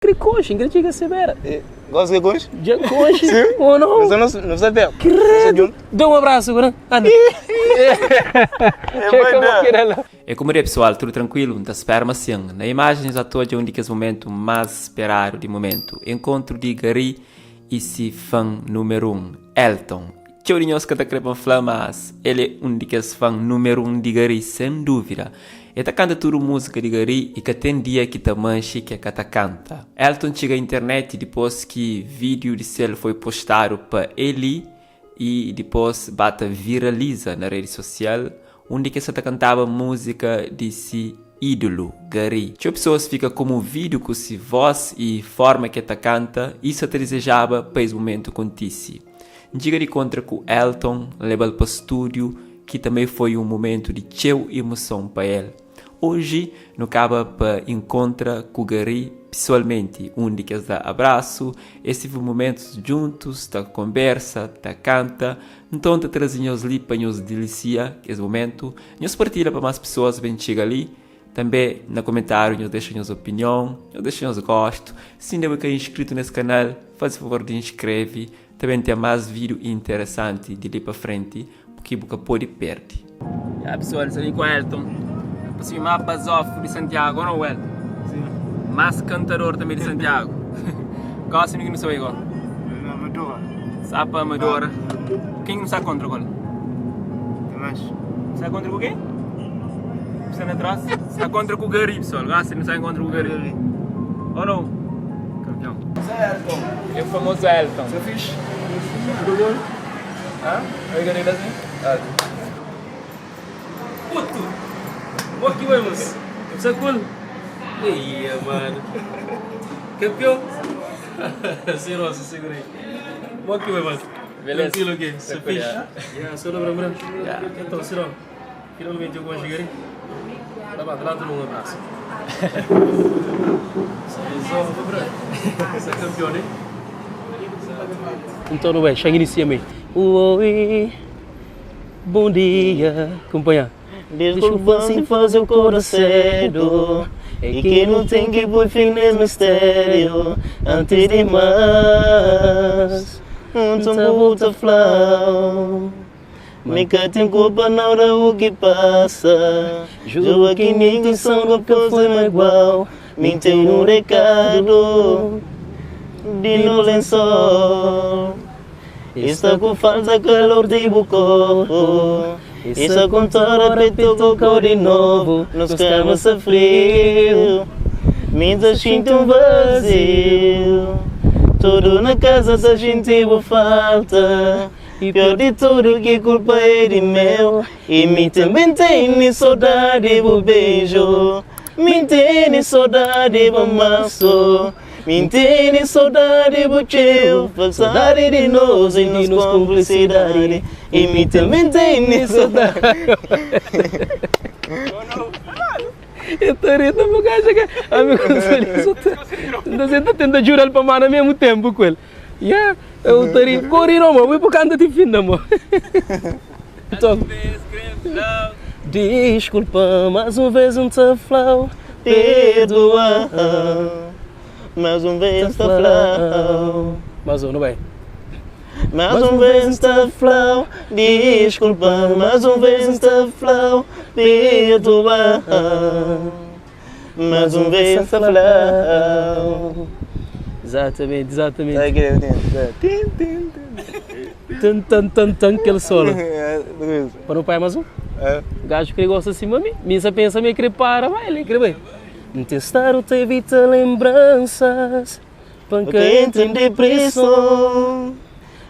Kre konxe, N kre txiga se bera. Gosta di konxe? Dja konxe Sim. ou não? Nós não, não está perto. Credo! Dá um abraço agora. Anda. É kuma de pessoal, tudo tranquilo? N ta spera ma sim. Na imagens já ta odja um di kes momentu más speradu di momentu, enkontru di Gary y si fan númeru 1, Elton. Txeu di nhos ka ta kre pa N fla, mas el é un di kes fan númeru un di Gary, sen dúvida. E ta kanta tudu múzika di Gary i ka ten dia ki ta manxe ki e ka ta kanta. Elton txiga internet dipôs ki vídiu di sel foi postadu pa Eli i dipôs ba ta viraliza na redi sosial undi ki el sa ta kantaba múzika di si ídulu, Gary. Txeu pesoas fika komovidu ku si vós i forma ki el ta kanta i sa ta dizejaba pa es mumentu kontise. N txiga di kontra ku Elton, N leba-l pa stúdiu, ki tanbê foi un mumentu di txeu imuson pa el. Oji, nu kaba pa inkontra ku Gary pesoalmenti, undi ki es da abrasu, es tive mumentus djuntus ta konbersa, ta kanta. Nton, N ta traze nhos li pa nhos dilisia es mumentu. Nhos partilha pa más pesoas ben txiga li. Tanbê na komentáriu nhos dexa nhos opinion, nhos dexa nhos gostu. Si inda bu ka inskritu nes kanal, faze favor di inskreve. Ta ben ten más vídiu interesanti di li pa frenti ki bu ka pode perde. Ya pessoal, sta li ku Elton. Pa sibi más bazofu di Santiago, ou não Elton? Sim. Más kantador tanbê di Santiago. Gosi nu ki nu sta bai gó? Na Amadora. Sa pa Amadora. Ken ki nu sta kontra ku el? Dimas. Sta kontra ku ken? Sta na tras? Sta kontra ku Gary, pessoal. Gosi nu sta kontra ku Gary. Ou não? Campeão. Elton. É o famoso Elton. Você fixe? Tudo bom? Hã? Oi, Gary, assim? Puto! Bo ki bai mos? Sa kul? Eia, mano. Campeão? Sirosa, segura aí. Bo ki bai mano? Beleza. Tranquilo ok? Sa Tranquilo, fixe? Yeah, só lembra bra. Yeah. Então, Siró, finalmente eu consegui. Tá bom, lá um abraço. Só bra. Sa campeão, né? Então, não é, chega inicia meio. Oi, bom dia, companhia. Desculpa se fazer o coração cedo E que não tem que pôr fim nesse mistério Antes demais Então volta flau Me que tem culpa na hora o que passa Juro que minha intenção nunca foi igual Me tem um recado De no lençol Está com falta calor de corpo Está com tora preto cocô de novo Nos camas a frio Me sinto um vazio Tudo na casa da gente vou falta E pior de tudo que culpa é de meu E me também tem saudade do beijo Me tem saudade do maço Me tem saudade do teu Saudade de nós e nos cumplicidade E me também tem saudade Eu tô rindo porque acho que amigo Você tá tentando jurar para mano ao mesmo tempo com ele. Yeah, eu tô rindo. Corri não, mas vou cantar de fim, não, Então, desculpa, mais uma vez um te flau. Perdoa Mais um vez tá flau Mais um, não vai? Mais um vez tá flau Desculpa Mais um vez tá flau Perdoa Mais um vez tá flau Exatamente, exatamente. Sabe aquele tem? Tim, tim, tim. Tan, tan, tan, tan, aquele solo. É, tudo isso. Para o pai mais um. É. O gajo que gosta assim, mami. Missa pensa, me querer para, vai, ele quer bem. Testar o te evita lembranças. Panca Porque entra entra em em depressão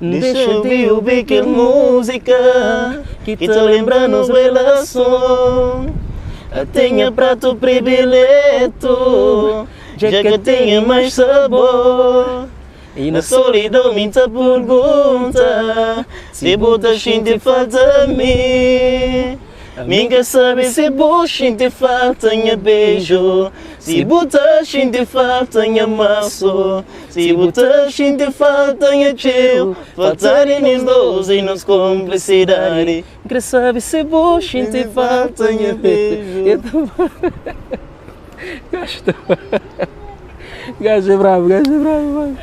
Deixa de ouvir aquela música Que te lembra nos relação Tenha prato predileto Já que tenha mais sabor E Na solidão me te pergunta Se bota gente falta a mim Minha sabe se bo gente falta minha beijo Se bota gente falta minha maço Se bota gente falta minha teu Faltar em nós e nos cumplicidade Quer saber se vou sentir falta minha beijo. Eu tô... Gasto. Gajo é brabo, gajo é brabo, mano.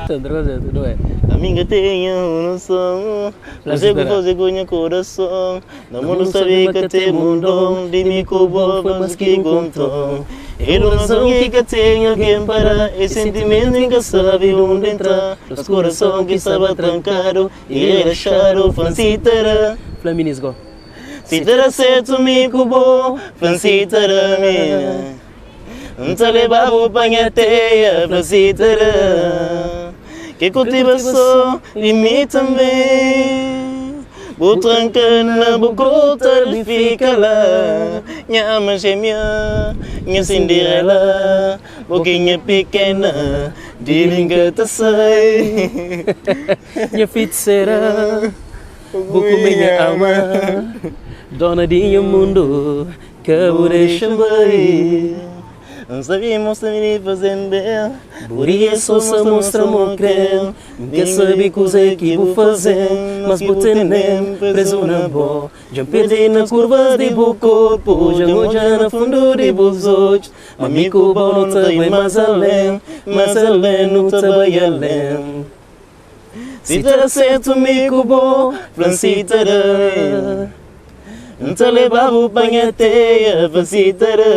Sandra, não é? Ami ka tenha noção Fazer ku fazer ku nha coração Na mundo sabe ka tem mundo Di mi ku bo mas ki contou Ilusão ki ka tem alguém para Esse sentimento nunca sabe onde entrar Nos coração que estava trancado E relaxado, fancitara Fla minis go. Se terá certo mi ku bo, fancitara minha N ta leba-bu pa nha teia, fancitara Ke cultiva só di mi também Bu tranka na bu gruta di fika la Nha ama gêmea, nha Cinderela Boquinha pikena, di mi ka ta sai Nha feiticeira, bu kume nha alma Dona di nha mundu, ka bu dexa-m bai N sabe ma sta mi faze-m ben Por isso sa mostra mo kre N ka sabe kuze ki bu faze-m Mas bu tene-m prezu na bo Dja N perde na kurvas di bu korpu Dja N odja na fundu di bus odjus Ma mi ku bo nu ta bai más alén Más alén, nu ta bai alén Si ta da sertu mi ku bo, fla-m si ta da N ta leba-bu pa nha teia, fla-m si ta da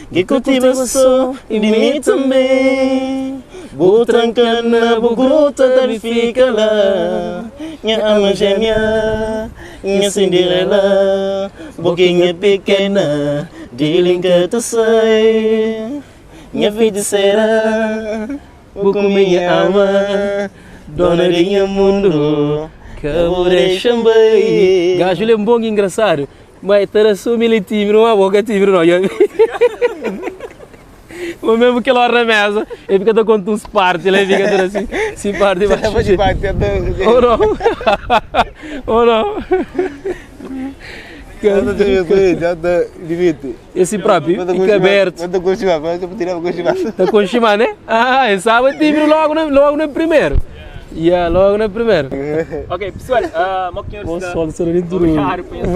Ki kurtiba so di mi tanbe Bu tranka na bu gruta ta bi fika la Nha alma jémia, nha Cinderela Bo ki nha pikena, di li N ka ta sai Nha feiticeira Bu kume nha alma, dona di nha mundu Ka bu dexa-m bai Gaju li é bon ki engrasadu Ma e ta da so mi li tímidu ma bo ka tímidu no Ma mesmu kel ora na mesa e fika ta konta uns parti la e fika ta da si si parti baxu Ou não Ou não Esse próprio fica aberto Ta konxima né Ah e saba tímidu logu na logu na primeru Ya logu na primeru Ok pessoal, mo ki nhos sta? Sol sta dentro Obrigado pa nhos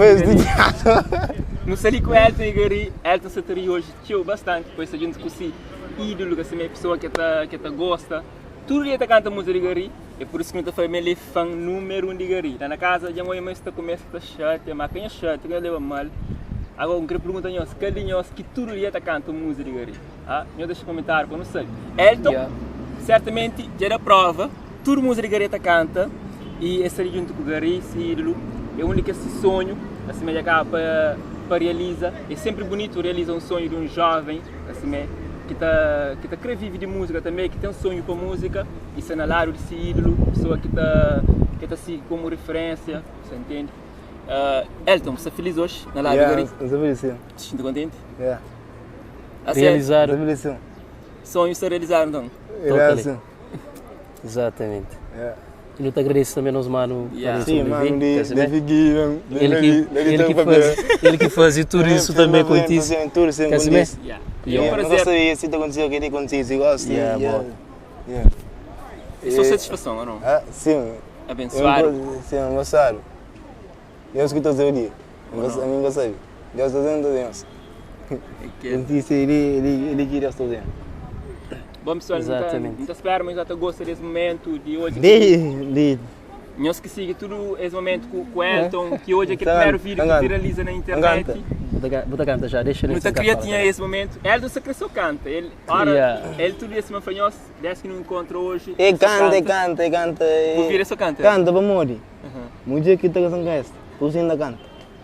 Nu sta li ku Elton e Gary. Elton sta ta ri hoje txeu, bastante, pois sta djuntu ku si ídolo, ka si pessoa ke ta ke ta gosta. Tudu dia ta kanta música di Gary, é por isso ki nu ta fla ma el é fã número 1 di Gary. La na casa dja N oia ma es ta kumesa ta xatia, ma ka nhos xatia, ka nhos leba mal. Agora N kre pergunta nhos, kal di nhos ki tudu dia ta kanta música di Gary? Ah, nhos dexa komentáriu pa nu sabe. Elton, Yeah. certamente dja da prova, tudu música di Gary el ta kanta e el sta li djuntu ku Gary, si ídolo, é un di kes si sonhu, asi mé dja kaba pa pa realiza. É sempri bunitu realiza un sonhu di un jovem, asi mé, ki ta ki ta kre vive di música tanbe, ki ten sonhu pa música e sta na ladu di si ídolo, pesoa ki ta ki ta sigi komu referência, sa ntende? Uh, Elton, bu sta feliz oxi na ladu di Yeah, Gary? N sta feliz, sim. Bu xinti kontenti? Yeah. Realizado. Sonho sta realizado então. Totally. Exatamente. Yeah. E nu ta agradece também nos mano Yeah. Sim, mano, de, de Figueiredo, Ele que, ele que faz, ele que faz tudo isso também contigo. Tudo sempre Quer saber? com Yeah. Yeah. É um Eu não prazer. sabia se aconteceu aquele aconteceu, igual assim. Yeah, boa. Yeah. É só satisfação, ou não? Ah, sim. Abençoado. Sim, abençoado. Deus que está o dia. A mim não sabe. Deus está dizendo, Deus. Que- Disse ele, ele, ele que Deus está dizendo. Bom pessoal, Exatamente. não espero, mas já gosta desse momento de hoje. De, de. Nós que siga tudo esse momento com o Elton, que hoje é aquele Tá, primeiro vídeo que tá. viraliza na internet. Bota canta já, deixa ele Não tentar queria falar tinha também. esse momento. Elton se cresceu canta. Ele, ora, Yeah. ele tudo esse momento nós, desde que não encontra hoje. Ele só canta, ele canta, ele canta. Vou vir, só canta. Canta para morrer. Uhum. Mulher que está com essa, por ainda canta.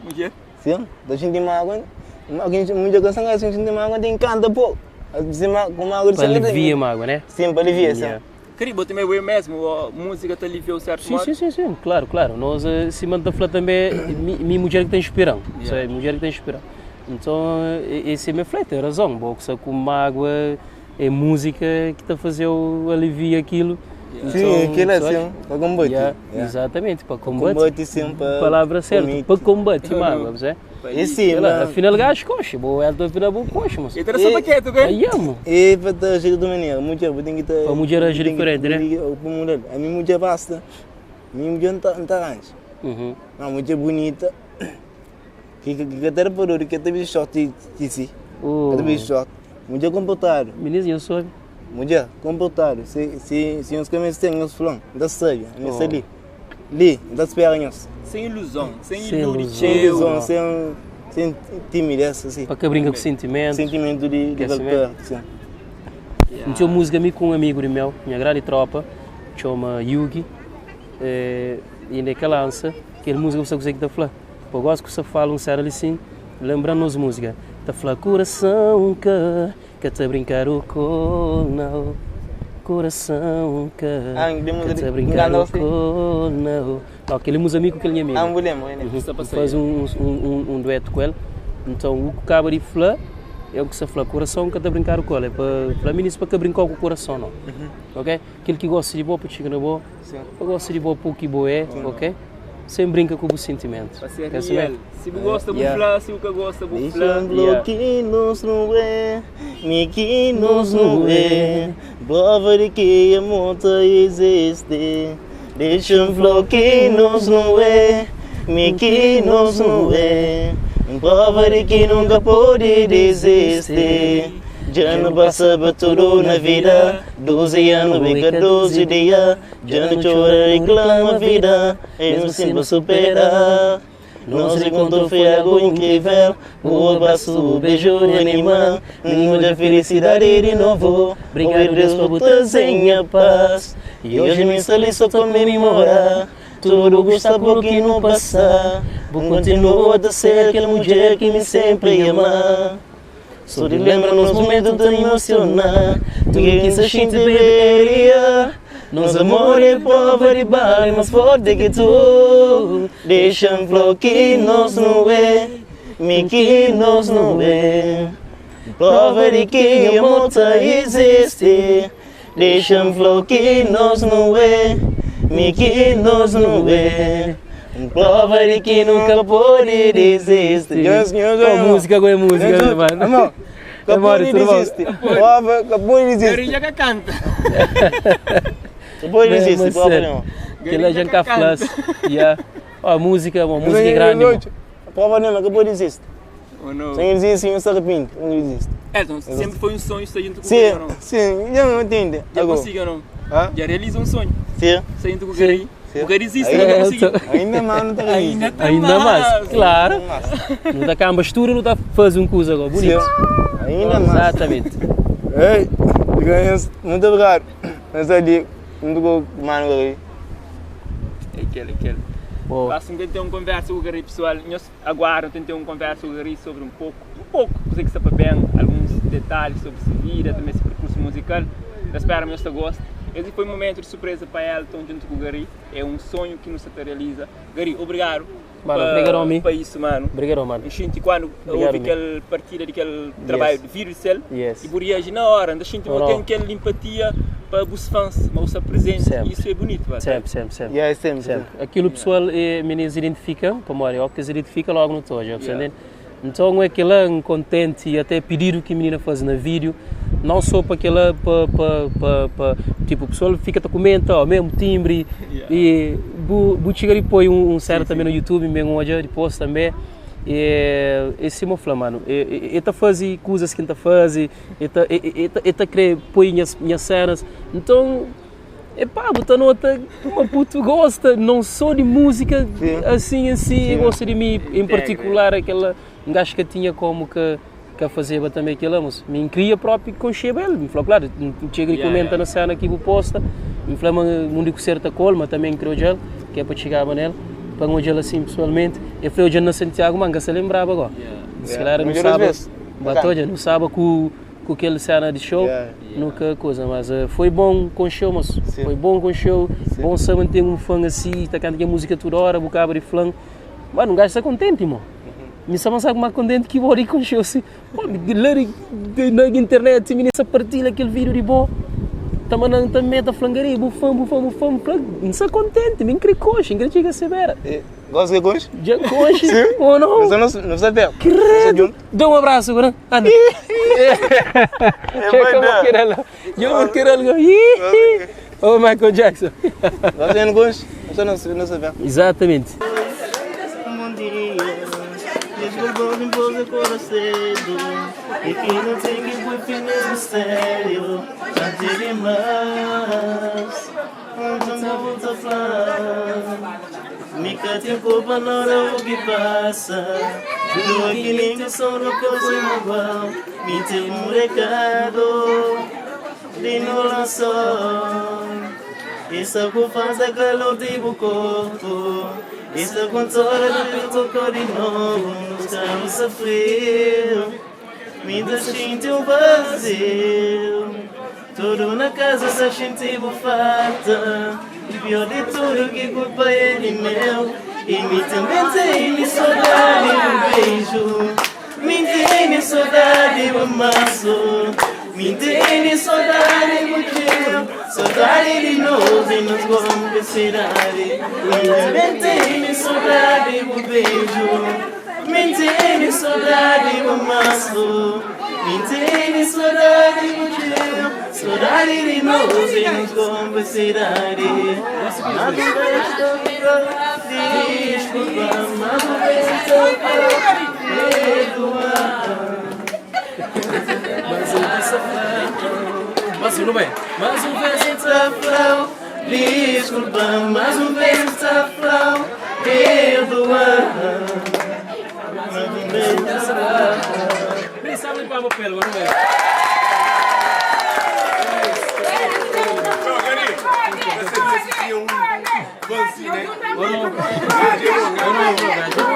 Mulher? Sim, tô sentindo mágoa. Mulher com sangue, sentindo mágoa, tem canta pô. Assim, com mágoa de Para sangue. alivia mágoa, né? Sim, para aliviar, sim. Yeah. Querido, também eu mesmo, a música te aliviou certo Sim, modo. sim, sim, sim, claro, claro. Nós, se manda falar também, mi, mi mulher que tem inspirão, Yeah. sabe? Mulher que tem inspirão. Então, esse é meu flete, tem razão. Bom, que só com mágoa é música que está a fazer o alivia aquilo. Sim, Então, aquilo é sabes? sim, para combate. Yeah, Yeah. Exatamente, para combate. Combate sim, para. Palavra certa, combate. para combate, mágoa, sabe? E sim, Sei lá, mas. afinal, gajo, coxa, bom, é do afinal, bom, coxa, mas. E era só E- paquete, ok? Aí, amo. E para te agir de maneira, mulher, tem que ter. Para mulher agir diferente, né? Para mulher, a minha mulher basta. A minha mulher não está arranjo. Uhum. Uma mulher bonita. Que que que até parou, que até bicho short, que sim. Oh. Até bicho short. Mudjer konportadu. Minis nhos sabe. Mudjer konportadu. Si si si nhos ka meste nhos fla-m, N ta sabe, N sta li. Li, N ta spera nhos. Sen iluzon, sen Sen iludi iluzon. Sen txeu. iluzon, sen sen timidez asi. Pa ka brinka ku sentimentu. Sentimentu di di Ke ka si pertu, sin. N txeu múzika mi ku un amigu di meu, nha grandi tropa, txoma Yugi, inda é ka lansa, kel múzika bu sabe kuzê ki ta fla? Pô gosi ku sa fala un sera li sin, lembra-m nos múzika, ta fla kurason ka ka ta brinkadu ku nau, kurason ka ka ta brinkadu ku nau. Nau, kel-li múzika mi ku kel nha amigu. N faze un duetu ku el, nton u ku kaba di fla, é u ki sa fla kurason ka ta brinkadu ku el, é pa fla minis pa ka brinkau ku kurason nau, ok? Kel ki gosta di bo pa txiga na bo, pa gosta di bo pa u ki bo é, ok? Sem brinka ku bu sentimentu. Pa ser real. Si bu gosta bu fla, si bu ka gosta bu fla. Deixa que nos não é, mi que nos não é, prova de que amor ta existe. Deixa que nos não é, mi que nos não é, prova de que nunca pode desistir. Dja nu pasa pa tudu na vida, 12 anu brinka 12 dia. Dja nu txora riklama vida Mesmu sin bu supera Nos rikontru foi algu inkrivel Bu abrasu, bu beju di anima N odja filisidadi di novu Obrigadu Deus pa bu traze nha pas I oji mi sta li so komemora Tudu ku sta po ki nu pasa Bu kontinua ta ser kel mudjer ki mi senpri ama So di lembra nos momentu ta emociona Tudu ki sa xinti beberia Nos amor é prova di bala É más forti ki tu Dexa-m fla-u ki nos nu é Mi ki nos nu é Prova di ki amor ta izisti Dexa-m fla-u ki nos nu é Mi ki nos nu é Prova di ki nu ka pode disisti Pô, música com é música, mano. Ka pode disisti Prova, ka pode disisti Garinha ka kanta Ka pode disisti, prova nenhuma Kel-la dja N ka fla-s Ya Ó, música, bom, música é grandi, mô. Prova nenhuma, ka pode disisti Oh no. Se nhos disisti, nhos ta arrepende, nhos disisti. Elton, sempre foi um sonho sta junto ku Sim, Gary ou não? sim, já não entende. Já Agora. consegui ou não? Hã? Já realiza um sonho. Sim. Sta junto ku Gary. Sim. Bu ka disisti, Ainda- não consegui. Ainda mais não tá Ainda tá Ainda mais, mais. claro. Ainda mais. Nu ta kamba estudo, nu ta faze un kuza agora, bonito. Sim. Ainda mais. Exatamente. Ei, ganhas, muito obrigado. Mas ali, muito bom, mano, Gary. É aquele, é aquele. Boa. Próximo tem que ter uma conversa com o Gary, pessoal. Nós aguardam, tem que ter uma conversa com o Gary sobre um pouco, um pouco, coisa que está para bem, alguns detalhes sobre sua vida, também seu percurso musical. Eu espero que você goste. Esse foi um momento de surpresa para Elton junto com o Gary. É um sonho que nos realiza. Gary, obrigado. Mano, obrigado a mim. Para isso, mano. Obrigado, mano. Eu sinto quando Obrigado, houve amigo. aquela partida daquele trabalho de vídeo cell Yes. e por reagir na hora, ainda sinto Oh, que tem não. aquela empatia para os fãs, mas o presente, Sempre. isso é bonito, vai. Sempre, sempre, sempre. Yeah, sempre. Sempre. Aquilo o pessoal eh, meninos identifica, para morrer, ó, que se identifica logo no tojo, Yeah. yeah. Então é aquele um contente e até pedido que a menina faz na vídeo, não só para aquela, para, para, para, para, tipo, o pessoal fica a comenta, ó, mesmo timbre, Yeah. e bu, bu chega e põe um certo também no YouTube, mesmo hoje depois também, e esse mo fala, mano, e tá fazendo coisas que tá fazendo, e tá e tá e tá querer põe minhas cenas, então Epá, botar nota, uma puto gosta, não só de música Sim. assim assim, Sim. gosta de mim, em Integra. particular aquela um gajo que tinha como que fazia também aquilo, mas me cria próprio com ele, me falou, claro, chega e Yeah, comenta yeah. na cena que vou posta, me falou, mundo com certa colma também criou gel, que é para chegar a nele, para um gel assim pessoalmente, eu falei, hoje na Santiago, manga, se lembrava agora. Yeah. Se calhar não Muitas sabe, vezes. bateu, não sabe com aquele cena de show, Yeah. nunca coisa, mas foi bom com show, mas Sim. foi bom com show, Sim. bom saber ter um fã assim, tá cantando a música toda hora, bocado de fã. Mano, um gajo está contente, irmão. Me sabe sabe mais contente que vou com show assim. Pô, ler na internet, me nessa partilha aquele vídeo de bom. Tá mandando também, tá flangaria, bufão, bufão, bufão, flang. Não está contente, me incri coxa, incri chega a ser vera. Gosta de coisa? Já coxa, Sim. ou não? Mas eu não sabia. Credo! Dá um abraço agora. Anda. É Eu vou querer ela. Eu vou querer ela. Ih! Oh, Michael Jackson. Você não gosta? Você não sabia. Exatamente. Bom dia, desculpa. Depois acorda cedo E que não tem que pôr fim nesse mistério Tarde demais Então volta a falar Me tem culpa na hora o que passa Juro que nem só não coisa igual Me tem um recado De no lançou Isso que faz é calor de corpo Isso com toda de tocou de novo Nos carros frio Me deixa sentir um vazio Tudo na casa só senti falta E pior de tudo que culpa é de meu E me também tem saudade um beijo Me tem saudade um maço Me tem saudade um teu Saudade de nós e nos cumplicidade Me também tem saudade um beijo Me tem saudade um maço Me tem saudade um teu Saudade de nós e nos cumplicidade Desculpa, mas o vento perdoar. Mas não bem. Mas um vento flow, desculpa, mas um vento flow, perdoa. Mas um vento Nem sabe para o pelo, não é? Não, Gary, você disse que tinha um fãzinho, né? Eu não, eu não,